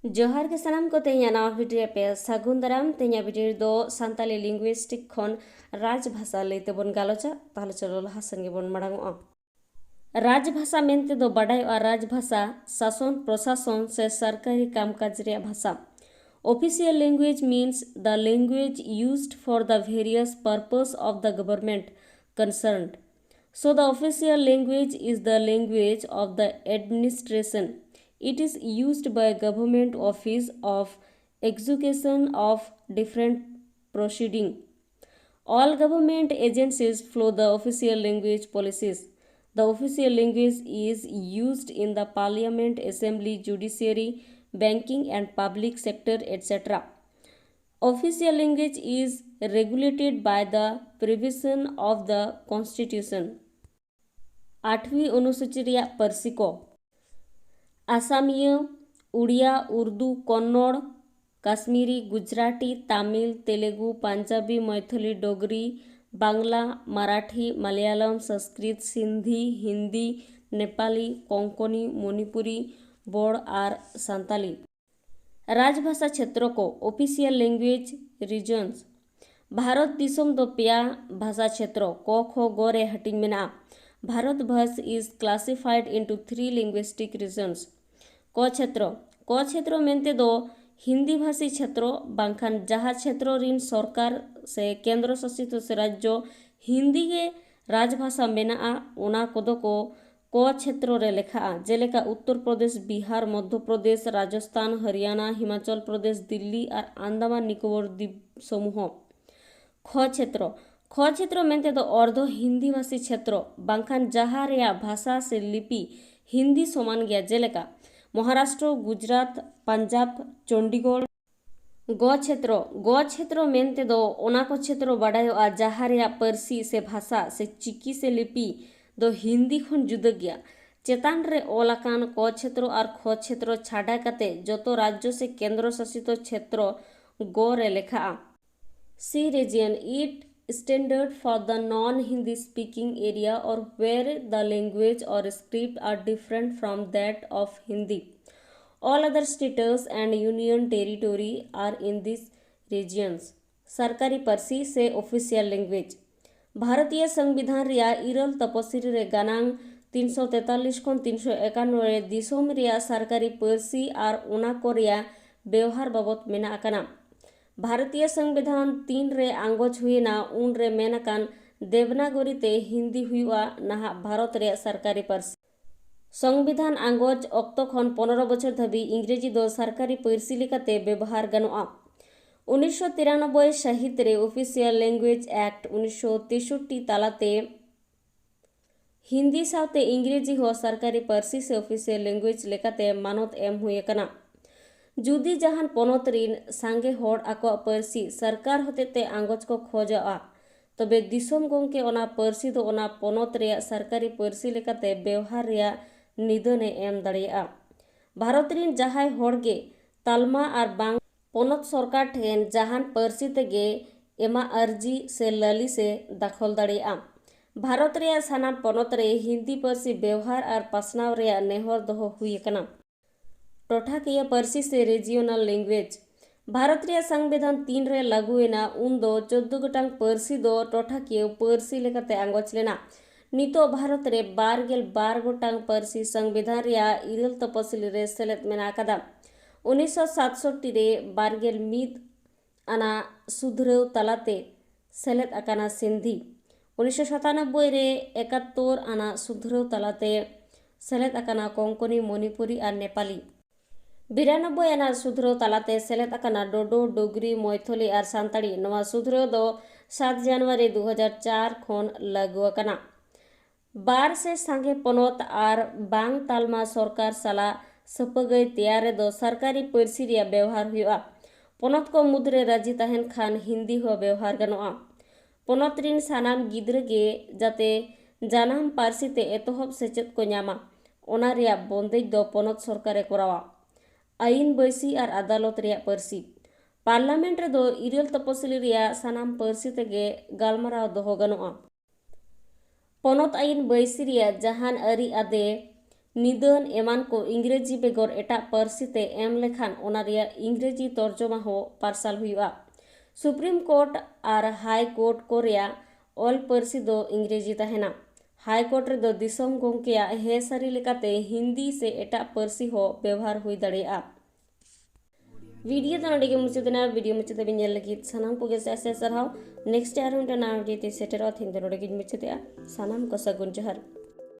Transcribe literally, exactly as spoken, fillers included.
ᱡᱚᱦᱟᱨ ᱜᱮ ᱥᱟᱱᱟᱢ ᱠᱚ, ᱛᱮᱦᱮᱧᱟᱜ ᱱᱟᱣᱟ ᱵᱷᱤᱰᱤᱭᱳ ᱨᱮ ᱯᱮ ᱥᱟᱹᱜᱩᱱ ᱫᱟᱨᱟᱢ᱾ ᱛᱮᱦᱮᱧᱟᱜ ᱵᱷᱤᱰᱤᱭᱳ ᱨᱮᱫᱚ ᱥᱟᱱᱛᱟᱞᱤ ᱞᱤᱝᱜᱩᱭᱤᱥᱴᱤᱠ ᱠᱷᱚᱱ ᱨᱟᱡᱽ ᱵᱷᱟᱥᱟ ᱞᱟᱹᱭ ᱛᱮᱵᱚᱱ ᱜᱟᱞᱚᱪᱟ᱾ ᱛᱟᱦᱞᱮ ᱪᱚᱞᱚ ᱞᱟᱦᱟ ᱥᱮᱱ ᱜᱮᱵᱚᱱ ᱢᱟᱲᱟᱝ ᱚᱜᱼᱟ᱾ ᱨᱟᱡᱽ ᱵᱷᱟᱥᱟ ᱢᱮᱱᱛᱮ ᱫᱚ ᱵᱟᱰᱟᱭᱚᱜᱼᱟ ᱨᱟᱡᱽ ᱵᱷᱟᱥᱟ, ᱥᱟᱥᱚᱱ ᱯᱨᱚᱥᱟᱥᱚᱱ ᱥᱮ ᱥᱚᱨᱠᱟᱨᱤ ᱠᱟᱢᱠᱟᱡᱽ ᱨᱮᱭᱟᱜ ᱵᱷᱟᱥᱟ᱾ Official language means the language used for the various purpose of the government concerned. So the official language is the language of the administration. It is used by government office of execution of different proceeding. All government agencies follow the official language policies. The official language is used in the parliament, assembly, judiciary, banking and public sector, et cetera. Official language is regulated by the provision of the constitution. ᱟᱴᱷᱣᱤ ᱚᱱᱩᱥᱩᱪᱤ ᱨᱮᱭᱟᱜ ᱯᱟᱹᱨᱥᱤ ᱠᱚ᱾ ᱟᱥᱟᱢᱤᱭᱟᱹ, ᱩᱲᱤᱭᱟ, ᱩᱨᱫᱩ, ᱠᱚᱱᱱᱚᱲ, ᱠᱟᱥᱢᱤᱨᱤ, ᱜᱩᱡᱽᱨᱟᱴᱤ, ᱛᱟᱢᱤᱞ, ᱛᱮᱞᱮᱜᱩ, ᱯᱟᱧᱡᱟᱵᱤ, ᱢᱚᱭᱛᱷᱚᱞᱤ, ᱰᱳᱜᱽᱨᱤ, ᱵᱟᱝᱞᱟ, ᱢᱟᱨᱟᱴᱷᱤ, ᱢᱟᱞᱭᱟᱞᱚᱢ, ᱥᱚᱝᱥᱠᱨᱤᱛ, ᱥᱤᱱᱫᱷᱤ, ᱦᱤᱱᱫᱤ, ᱱᱮᱯᱟᱞᱤ, ᱠᱚᱝᱠᱚᱱᱤ, ᱢᱚᱱᱤᱯᱩᱨᱤ, ᱵᱚᱲ ᱟᱨ ᱥᱟᱱᱛᱟᱞᱤ᱾ ᱨᱟᱡᱽᱵᱷᱟᱥᱟ ᱪᱷᱮᱛᱨᱚ ᱠᱚ, official language regions᱾ Bharat ᱫᱤᱥᱚᱢ ᱫᱚ ᱯᱮᱭᱟ ᱵᱷᱟᱥᱟ ᱪᱷᱮᱛᱨᱚ, ᱠᱚ, ᱠᱷᱚ, ᱜᱚ ᱨᱮ ᱦᱟᱹᱴᱤᱧ ᱢᱮᱱᱟᱜᱼᱟ᱾ Bharat Bharsh is classified into three linguistic regions. ᱠᱚ ᱪᱷᱮᱛᱨᱚ, ᱠᱚ ᱪᱷᱮᱛᱨᱚ ᱢᱮᱱᱛᱮ ᱫᱚ ᱦᱤᱱᱫᱤ ᱵᱷᱟᱥᱤ ᱪᱷᱮᱛᱨᱚ ᱵᱟᱝᱠᱷᱟᱱ ᱡᱟᱦᱟᱸ ᱪᱷᱮᱛᱨᱚ ᱨᱤᱱ ᱥᱚᱨᱠᱟᱨ ᱥᱮ ᱠᱮᱱᱫᱨᱚ ᱥᱟᱥᱤᱛ ᱥᱮ ᱨᱟᱡᱽᱡᱚ ᱦᱤᱱᱫᱤ ᱜᱮ ᱨᱟᱡᱽᱵᱷᱟᱥᱟ ᱢᱮᱱᱟᱜᱼᱟ, ᱚᱱᱟ ᱠᱚᱫᱚ ᱠᱚ ᱠᱚ ᱪᱷᱮᱛᱨᱚ ᱨᱮ ᱞᱮᱠᱷᱟᱜᱼᱟ, ᱡᱮᱞᱮᱠᱟ ᱩᱛᱛᱚᱨ ᱯᱨᱚᱫᱮᱥ, ᱵᱤᱦᱟᱨ, ᱢᱚᱫᱷᱭᱚ ᱯᱨᱚᱫᱮᱥ, ᱨᱟᱡᱚᱥᱛᱷᱟᱱ, ᱦᱚᱨᱤᱭᱟᱱᱟ, ᱦᱤᱢᱟᱪᱚᱞ ᱯᱨᱚᱫᱮᱥ, ᱫᱤᱞᱞᱤ ᱟᱨ ᱟᱱᱫᱟᱢᱟᱱ ᱱᱤᱠᱳᱵᱚᱨ ᱫᱤᱯ ᱥᱚᱢᱩᱦᱚ᱾ ᱠᱷᱚ ᱪᱷᱮᱛᱨᱚ, ᱠᱷᱚ ᱪᱷᱮᱛᱨᱚ ᱢᱮᱱᱛᱮ ᱫᱚ ᱚᱨᱫᱷᱚ ᱦᱤᱱᱫᱤ ᱵᱷᱟᱥᱤ ᱪᱷᱮᱛᱨᱚ ᱵᱟᱝᱠᱷᱟᱱ ᱡᱟᱦᱟᱸ ᱨᱮᱭᱟᱜ ᱵᱷᱟᱥᱟ ᱥᱮ ᱞᱤᱯᱤ ᱦᱤᱱᱫᱤ ᱥᱚᱢᱟᱱ ᱜᱮᱭᱟ, ᱡᱮᱞᱮᱠᱟ ᱢᱚᱦᱟᱨᱟᱥᱴᱨᱚ, ᱜᱩᱡᱽᱨᱟᱴ, ᱯᱟᱧᱡᱟᱵᱽ, ᱪᱚᱱᱰᱤᱜᱚᱲ᱾ ᱜᱚ ᱪᱷᱮᱛᱨᱚ, ᱜᱚ ᱪᱷᱮᱛᱨᱚ ᱢᱮᱱᱛᱮ ᱫᱚ ᱚᱱᱟ ᱠᱚ ᱪᱷᱮᱛᱨᱚ ᱵᱟᱰᱟᱭᱚᱜᱼᱟ ᱡᱟᱦᱟᱸ ᱨᱮᱭᱟᱜ ᱯᱟᱹᱨᱥᱤ ᱥᱮ ᱵᱷᱟᱥᱟ ᱥᱮ ᱪᱤᱠᱤ ᱥᱮ ᱞᱤᱯᱤ ᱫᱚ ᱦᱤᱱᱫᱤ ᱠᱷᱚᱱ ᱡᱩᱫᱟᱹ ᱜᱮᱭᱟ᱾ ᱪᱮᱛᱟᱱ ᱨᱮ ᱚᱞ ᱟᱠᱟᱱ ᱠᱚ ᱪᱷᱮᱛᱨᱚ ᱟᱨ ᱠᱷᱚ ᱪᱷᱮᱛᱨᱚ ᱪᱷᱟᱰᱟ ᱠᱟᱛᱮ ᱡᱚᱛᱚ ᱨᱟᱡᱽᱡᱚ ᱥᱮ ᱠᱮᱱᱫᱨᱚ ᱥᱟᱥᱤᱛ ᱪᱷᱮᱛᱨᱚ ᱜᱚ ᱨᱮ ᱞᱮᱠᱷᱟᱜᱼᱟ᱾ C region, it standard for the non-Hindi speaking area or where the language or script are different from that of Hindi. All other states and union territory are in these regions. ᱥᱚᱨᱠᱟᱨᱤ ᱯᱟᱹᱨᱥᱤ ᱥᱮ official language᱾ ᱵᱷᱟᱨᱚᱛᱤᱭᱚ ᱥᱚᱝᱵᱤᱫᱷᱟᱱ ᱨᱮᱭᱟᱜ ᱤᱨᱟᱹᱞ ᱛᱚᱯᱚᱥᱤᱞ ᱨᱮ ᱜᱟᱱᱟᱝ ᱛᱤᱱᱥᱚ ᱛᱮᱛᱟᱞᱤᱥ ᱠᱷᱚᱱ ᱛᱤᱱᱥᱚ ᱮᱠᱟᱱᱱᱚ ᱨᱮ ᱫᱤᱥᱚᱢ ᱨᱮᱭᱟᱜ ᱥᱚᱨᱠᱟᱨᱤ ᱯᱟᱹᱨᱥᱤ ᱟᱨ ᱚᱱᱟ ᱠᱚ ᱨᱮᱭᱟᱜ ᱵᱮᱣᱦᱟᱨ ᱵᱟᱵᱚᱛ ᱢᱮᱱᱟᱜ ᱟᱠᱟᱱᱟ᱾ ᱵᱷᱟᱨᱚᱛᱤᱭᱚ ᱥᱚᱝᱵᱤᱫᱷᱟᱱ ᱛᱤᱱ ᱨᱮ ᱟᱸᱜᱚᱪ ᱦᱩᱭᱮᱱᱟ, ᱩᱱ ᱨᱮ ᱢᱮᱱ ᱟᱠᱟᱱ ᱫᱮᱵᱽᱱᱟᱜᱚᱨᱤ ᱛᱮ ᱦᱤᱱᱫᱤ ᱦᱩᱭᱩᱜᱼᱟ ᱱᱟᱦᱟᱜ ᱵᱷᱟᱨᱚᱛ ᱨᱮᱭᱟᱜ ᱥᱚᱨᱠᱟᱨᱤ ᱯᱟᱹᱨᱥᱤ᱾ ᱥᱚᱝᱵᱤᱫᱷᱟᱱ ᱟᱸᱜᱚᱪ ᱚᱠᱛᱚ ᱠᱷᱚᱱ ᱯᱚᱱᱨᱚ ᱵᱚᱪᱷᱚᱨ ᱫᱷᱟᱹᱵᱤᱡ ᱤᱝᱨᱮᱡᱤ ᱫᱚ ᱥᱚᱨᱠᱟᱨᱤ ᱯᱟᱹᱨᱥᱤ ᱞᱮᱠᱟᱛᱮ ᱵᱮᱵᱚᱦᱟᱨ ᱜᱟᱱᱚᱜᱼᱟ᱾ ᱩᱱᱤᱥᱥᱚ ᱛᱤᱨᱟᱱᱚᱵᱵᱳᱭ ᱥᱟᱹᱦᱤᱛ ᱨᱮ Official Language Act ᱩᱱᱤᱥᱥᱚ ᱛᱮᱥᱚᱴᱴᱤ ᱛᱟᱞᱟᱛᱮ ᱦᱤᱱᱫᱤ ᱥᱟᱶᱛᱮ ᱤᱝᱨᱮᱡᱤ ᱦᱚᱸ ᱥᱚᱨᱠᱟᱨᱤ ᱯᱟᱹᱨᱥᱤ ᱥᱮ official language ᱞᱮᱠᱟᱛᱮ ᱢᱟᱱᱚᱛ ᱮᱢ ᱦᱩᱭ ᱟᱠᱟᱱᱟ᱾ ᱡᱩᱫᱤ ᱡᱟᱦᱟᱱ ᱯᱚᱱᱚᱛ ᱨᱤᱱ ᱥᱟᱸᱜᱮ ᱦᱚᱲ ᱟᱠᱚᱣᱟᱜ ᱯᱟᱹᱨᱥᱤ ᱥᱚᱨᱠᱟᱨ ᱦᱚᱛᱮᱛᱮ ᱟᱸᱜᱚᱪ ᱠᱚ ᱠᱷᱚᱡᱚᱜᱼᱟ, ᱛᱚᱵᱮ ᱫᱤᱥᱚᱢ ᱜᱚᱢᱠᱮ ᱚᱱᱟ ᱯᱟᱹᱨᱥᱤ ᱫᱚ ᱚᱱᱟ ᱯᱚᱱᱚᱛ ᱨᱮᱭᱟᱜ ᱥᱚᱨᱠᱟᱨᱤ ᱯᱟᱹᱨᱥᱤ ᱞᱮᱠᱟᱛᱮ ᱵᱮᱣᱦᱟᱨ ᱨᱮᱭᱟᱜ ᱱᱤᱫᱟᱹᱱ ᱮ ᱮᱢ ᱫᱟᱲᱮᱭᱟᱜᱼᱟ᱾ ᱵᱷᱟᱨᱚᱛ ᱨᱤᱱ ᱡᱟᱦᱟᱸᱭ ᱦᱚᱲ ᱜᱮ ᱛᱟᱞᱢᱟ ᱟᱨ ᱵᱟᱝ ᱯᱚᱱᱚᱛ ᱥᱚᱨᱠᱟᱨ ᱴᱷᱮᱱ ᱡᱟᱦᱟᱱ ᱯᱟᱹᱨᱥᱤ ᱛᱮᱜᱮ ᱮᱢᱟᱜ ᱟᱹᱨᱡᱤ ᱥᱮ ᱞᱟᱹᱞᱤᱥ ᱮ ᱫᱟᱠᱷᱚᱞ ᱫᱟᱲᱮᱭᱟᱜᱼᱟ᱾ ᱵᱷᱟᱨᱚᱛ ᱨᱮᱭᱟᱜ ᱥᱟᱱᱟᱢ ᱯᱚᱱᱚᱛ ᱨᱮ ᱦᱤᱱᱫᱤ ᱯᱟᱹᱨᱥᱤ ᱵᱮᱣᱦᱟᱨ ᱟᱨ ᱯᱟᱥᱱᱟᱣ ᱨᱮᱭᱟᱜ ᱱᱮᱦᱚᱨ ᱫᱚᱦᱚ ᱦᱩᱭ ᱟᱠᱟᱱᱟ᱾ ᱴᱚᱴᱷᱟᱠᱤᱭᱟᱹ ᱯᱟᱹᱨᱥᱤ ᱥᱮ regional language᱾ ᱵᱷᱟᱨᱚᱛ ᱨᱮᱭᱟᱜ ᱥᱚᱝᱵᱤᱫᱷᱟᱱ ᱛᱤᱱ ᱨᱮ ᱞᱟᱹᱜᱩ ᱮᱱᱟ, ᱩᱱ ᱫᱚ ᱪᱳᱫᱫᱳ ᱜᱚᱴᱟᱝ ᱯᱟᱹᱨᱥᱤ ᱫᱚ ᱴᱚᱴᱷᱟᱠᱤᱭᱟᱹ ᱯᱟᱹᱨᱥᱤ ᱞᱮᱠᱟᱛᱮ ᱟᱸᱜᱚᱪ ᱞᱮᱱᱟ᱾ ᱱᱤᱛᱚᱜ ᱵᱷᱟᱨᱚᱛ ᱨᱮ ᱵᱟᱨ ᱜᱮᱞ ᱵᱟᱨ ᱜᱚᱴᱟᱝ ᱯᱟᱹᱨᱥᱤ ᱥᱚᱝᱵᱤᱫᱷᱟᱱ ᱨᱮᱭᱟᱜ ᱤᱨᱟᱹᱞ ᱛᱚᱯᱚᱥᱤᱞ ᱨᱮ ᱥᱮᱞᱮᱫ ᱢᱮᱱᱟᱜ ᱟᱠᱟᱫᱟ᱾ ᱩᱱᱤᱥᱥᱚ ᱥᱟᱛᱥᱚᱴᱴᱤ ᱨᱮ ᱵᱟᱨ ᱜᱮᱞ ᱢᱤᱫ ᱟᱱᱟᱜ ᱥᱩᱫᱷᱨᱟᱹᱣ ᱛᱟᱞᱟᱛᱮ ᱥᱮᱞᱮᱫ ᱟᱠᱟᱱᱟ ᱥᱤᱱᱫᱷᱤ᱾ ᱩᱱᱤᱥᱥᱚ ᱥᱟᱛᱟᱱᱚᱵᱵᱳᱭ ᱨᱮ ᱮᱠᱟᱛᱛᱳᱨ ᱟᱱᱟᱜ ᱥᱩᱫᱷᱨᱟᱹᱣ ᱛᱟᱞᱟᱛᱮ ᱥᱮᱞᱮᱫ ᱟᱠᱟᱱᱟ ᱠᱚᱝᱠᱚᱱᱤ, ᱢᱚᱱᱤᱯᱩᱨᱤ ᱟᱨ ᱱᱮᱯᱟᱞᱤ᱾ ᱵᱤᱨᱟᱱᱚᱵᱵᱳᱭ ᱟᱱᱟᱜ ᱥᱩᱫᱷᱨᱟᱹᱣ ᱛᱟᱞᱟᱛᱮ ᱥᱮᱞᱮᱫ ᱟᱠᱟᱱᱟ ᱰᱳᱰᱳ, ᱰᱳᱜᱽᱨᱤ, ᱢᱚᱭᱛᱷᱚᱞᱤ ᱟᱨ ᱥᱟᱱᱛᱟᱲᱤ᱾ ᱱᱚᱣᱟ ᱥᱩᱫᱷᱨᱟᱹᱣ ᱫᱚ ᱥᱟᱛ ᱡᱟᱱᱩᱣᱟᱨᱤ ᱫᱩ ᱦᱟᱡᱟᱨ ᱪᱟᱨ ᱠᱷᱚᱱ ᱞᱟᱹᱜᱩ ᱟᱠᱟᱱᱟ᱾ ᱵᱟᱨ ᱥᱮ ᱥᱟᱸᱜᱮ ᱯᱚᱱᱚᱛ ᱟᱨ ᱵᱟᱝ ᱛᱟᱞᱢᱟ ᱥᱚᱨᱠᱟᱨ ᱥᱟᱞᱟᱜ ᱥᱟᱹᱯᱟᱹᱜᱟᱹᱭ ᱛᱮᱭᱟᱨ ᱨᱮᱫᱚ ᱥᱚᱨᱠᱟᱨᱤ ᱯᱟᱹᱨᱥᱤ ᱨᱮᱭᱟᱜ ᱵᱮᱣᱦᱟᱨ ᱦᱩᱭᱩᱜᱼᱟ᱾ ᱯᱚᱱᱚᱛ ᱠᱚ ᱢᱩᱫᱽᱨᱮ ᱨᱟᱹᱡᱤ ᱛᱟᱦᱮᱱ ᱠᱷᱟᱱ ᱦᱤᱱᱫᱤ ᱦᱚᱸ ᱵᱮᱣᱦᱟᱨ ᱜᱟᱱᱚᱜᱼᱟ᱾ ᱯᱚᱱᱚᱛ ᱨᱤᱱ ᱥᱟᱱᱟᱢ ᱜᱤᱫᱽᱨᱟᱹ ᱜᱮ ᱡᱟᱛᱮ ᱡᱟᱱᱟᱢ ᱯᱟᱹᱨᱥᱤ ᱛᱮ ᱮᱛᱚᱦᱚᱵ ᱥᱮᱪᱮᱫ ᱠᱚ ᱧᱟᱢᱟ, ᱚᱱᱟ ᱨᱮᱭᱟᱜ ᱵᱚᱱᱫᱮᱡ ᱫᱚ ᱯᱚᱱᱚᱛ ᱥᱚᱨᱠᱟᱨᱮ ᱠᱚᱨᱟᱣᱟ᱾ ᱟᱹᱭᱤᱱ ᱵᱟᱹᱭᱥᱤ ᱟᱨ ᱟᱫᱟᱞᱚᱛ ᱨᱮᱭᱟᱜ ᱯᱟᱹᱨᱥᱤ᱾ ᱯᱟᱨᱞᱟᱢᱮᱱᱴ ᱨᱮᱫᱚ ᱤᱨᱟᱹᱞ ᱛᱚᱯᱚᱥᱤᱞᱤ ᱨᱮᱭᱟᱜ ᱥᱟᱱᱟᱢ ᱯᱟᱹᱨᱥᱤ ᱛᱮᱜᱮ ᱜᱟᱞᱢᱟᱨᱟᱣ ᱫᱚᱦᱚ ᱜᱟᱱᱚᱜᱼᱟ᱾ ᱯᱚᱱᱚᱛ ᱟᱹᱭᱤᱱ ᱵᱟᱹᱭᱥᱤ ᱨᱮᱭᱟᱜ ᱡᱟᱦᱟᱱ ᱟᱹᱨᱤ ᱟᱫᱮ ᱱᱤᱫᱟᱹᱱ ᱮᱢᱟᱱ ᱠᱚ ᱤᱝᱨᱮᱡᱤ ᱵᱮᱜᱚᱨ ᱮᱴᱟᱜ ᱯᱟᱹᱨᱥᱤ ᱛᱮ ᱮᱢ ᱞᱮᱠᱷᱟᱱ ᱚᱱᱟ ᱨᱮᱭᱟᱜ ᱤᱝᱨᱮᱡᱤ ᱛᱚᱨᱡᱚᱢᱟ ᱦᱚᱸ ᱯᱟᱨᱥᱟᱞ ᱦᱩᱭᱩᱜᱼᱟ᱾ ᱥᱩᱯᱨᱤᱢ ᱠᱳᱨᱴ ᱟᱨ ᱦᱟᱭ ᱠᱳᱨᱴ ᱠᱚ ᱨᱮᱭᱟᱜ ᱚᱞ ᱯᱟᱹᱨᱥᱤ ᱫᱚ ᱤᱝᱨᱮᱡᱤ ᱛᱟᱦᱮᱱᱟ᱾ ᱦᱟᱭ ᱠᱳᱨᱴ ᱨᱮᱫᱚ ᱫᱤᱥᱚᱢ ᱜᱚᱢᱠᱮᱭᱟᱜ ᱦᱮᱸ ᱥᱟᱹᱨᱤ ᱞᱮᱠᱟᱛᱮ ᱦᱤᱱᱫᱤ ᱥᱮ ᱮᱴᱟᱜ ᱯᱟᱹᱨᱥᱤ ᱦᱚᱸ ᱵᱮᱣᱦᱟᱨ ᱦᱩᱭ ᱫᱟᱲᱮᱭᱟᱜᱼᱟ᱾ ᱵᱷᱤᱰᱤᱭᱳ ᱫᱚ ᱱᱚᱰᱮ ᱜᱮ ᱢᱩᱪᱟᱹᱫ ᱮᱱᱟ᱾ ᱵᱷᱤᱰᱤᱭᱳ ᱢᱩᱪᱟᱹᱫ ᱫᱷᱟᱹᱵᱤᱡ ᱧᱮᱞ ᱞᱟᱹᱜᱤᱫ ᱥᱟᱱᱟᱢ ᱠᱚᱜᱮ ᱥᱟᱭ ᱥᱟᱭ ᱥᱟᱨᱦᱟᱣ᱾ ᱱᱮᱠᱥᱴ ᱟᱨᱦᱚᱸ ᱢᱤᱫᱴᱟᱝ ᱱᱟᱣᱟ ᱵᱷᱤᱰᱤᱭᱳ ᱛᱮ ᱥᱮᱴᱮᱨᱚᱜᱼᱟ᱾ ᱛᱮᱦᱮᱧ ᱫᱚ ᱱᱚᱰᱮ ᱜᱤᱧ ᱢᱩᱪᱟᱹᱫᱮᱜᱼᱟ᱾ ᱥᱟᱱᱟᱢ ᱠᱚ ᱥᱟᱹᱜᱩᱱ ᱡᱚᱦᱟᱨ᱾